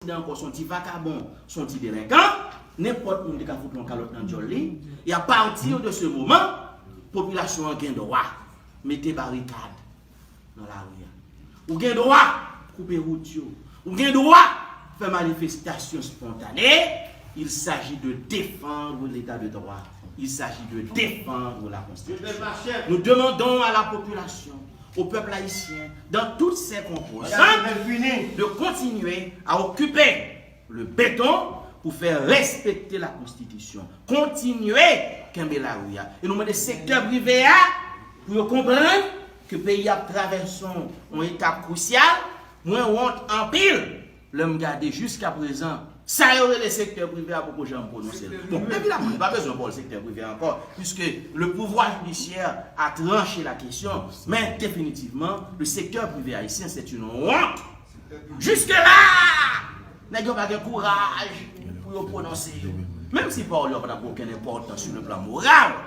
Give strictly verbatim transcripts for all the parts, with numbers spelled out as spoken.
prezidan ankò, se yon ti vakabon, se yon ti delenkan, nenpòt moun te ka fout yon kalòt nan djòl li. E apati de se moman, popilasyon an gen dwa mete barikad nan lari a. Ou gen dwa koupe wout yo. Ou gen dwa fè manifestasyon spontane. Il s'agit de défendre l'état de droit. Il s'agit de défendre la Constitution. Nous demandons à la population, au peuple haïtien, dans toutes ses composantes, de continuer à occuper le béton pour faire respecter la Constitution. Kontinye kenbe lari a. E nou mande sektè prive a pou yo konprann ke peyi a ap travèse yon, yon etap krisyal. Mwen wont anpil lè m gade jiskaprezan sa yo rele sektè prive a poko janm pwononse l. Bon, evidaman, li pa bezwen ba w sektè prive a ankò, puisque le pouvoir judiciaire a tranché la question, mais définitivement, le secteur privé haïtien, c'est une honte. Jusque-là, nèg yo pa gen kouraj pou yo pwononse yo. Menm si pawòl yo pa t ap gen okenn enpòtans sou le plan moral,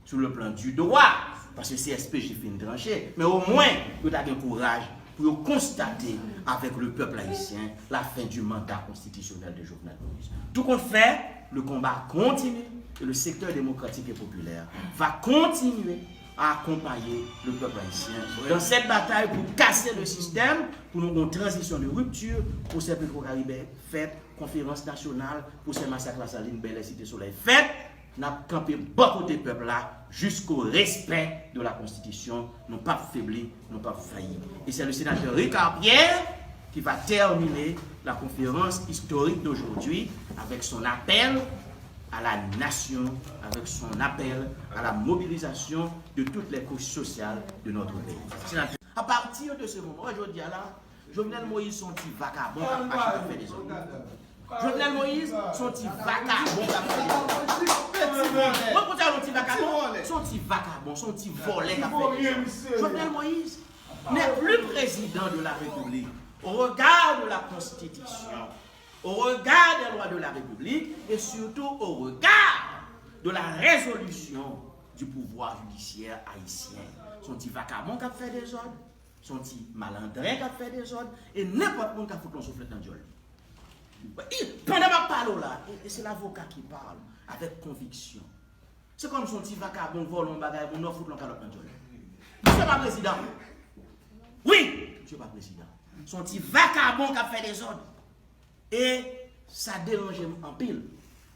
sou le plan du droit, paske C S P J fin tranche, men omwen yo ta gen kouraj pou yo konstate avec le peuple haïtien la fin du mandat constitutionnel de Jovenel Moïse. Tout compte fait, le combat continue et le secteur démocratique et populaire va continuer à accompagner le peuple haïtien dans cette bataille pour casser le système, pour nous une transition de rupture, pour ces Petro-Caribé fête, conférence nationale, pour ces massacres La Saline, Bel Air, Cité Soleil fête. N ap kanpe bò kote pèp la jusqu'au respect de la Constitution. Nou p ap febli, nou p ap fayi. Et c'est le sénateur Ricard Pierre qui va terminer la conférence historique d'aujourd'hui avec son appel à la nation, avec son appel à la mobilisation de toutes les couches sociales de notre pays. Sénateur, à partir de ce moment, jodi a la, Jovenel Moïse se yon ti vakabon k ap mache k ap fè dezòd. Jovenel Moïse se yon ti vakabon k ap fè dezòd. Mwen konn sa yon ti vakabon, se yon ti vakabon, se yon ti vòlè k ap fè dezòd. Jovenel Moïse n'est plus président de la République au regard de la Constitution, au regard des lois de la République et surtout au regard de la résolution du pouvoir judiciaire haïtien. Se yon ti vakabon k ap fè dezòd, se yon ti malandren k ap fè dezòd, e nenpòt moun ka fout yon souflèt nan djòl li. Pandan m ap pale w la, e, e se lavoka ki pale avèk konviksyon. Se kòm se yon ti vakabon vòlè yon bagay, moun nan fout yon kalòt nan djòl li. Misye pa prezidan. Wi, misye pa prezidan. Se yon ti vakabon k ap fè dezòd. E sa deranje m anpil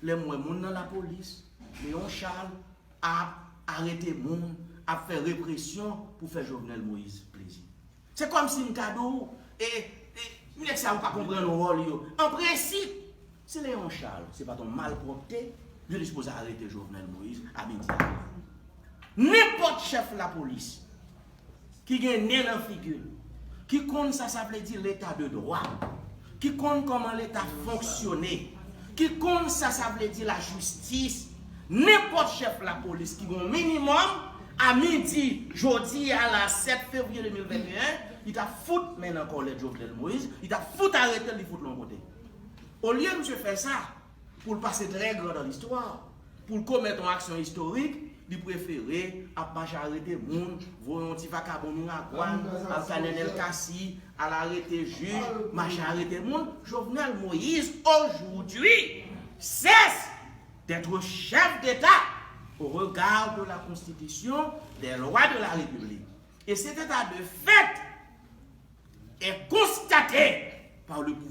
lè m wè moun nan lapolis, Léon Charles, ap arete moun, ap fè represyon pou fè Jovenel Moïse plezi. Se kòmsi m ta di w, e, e, nèg sa yo pa konprann wòl yo. An prensip, si Léon Charles se pa t yon malpwòpte, yo te sipoze arete Jovenel Moïse a midi a. Nenpòt chèf lapolis ki gen nen nan figi l, ki konn sa sa vle di leta de dwa, ki konn kòman leta fonksyone, ki konn sa sa vle di lajistis, nenpòt chèf lapolis ki gen yon minimòm, a midi, jodi a la sèt fevriye de mil venteyen, li t ap fout men nan kòlèt Jovenel Moïse, li t ap fout arete l, li fout l yon kote. Olye misye fè sa, pou l pase très grand dans l'histoire, pou l komèt yon aksyon istorik, li prefere ap mache arete moun, voye yon ti vakabon Miragwàn, al ka Nenel Cassy, al arete jij, mache arete moun. Jovenel Moïse, aujourd'hui, cesse d'être chef d'État au regard de la Constitution, des lois de la République. Et cet état de fait est constaté par le pouvoir.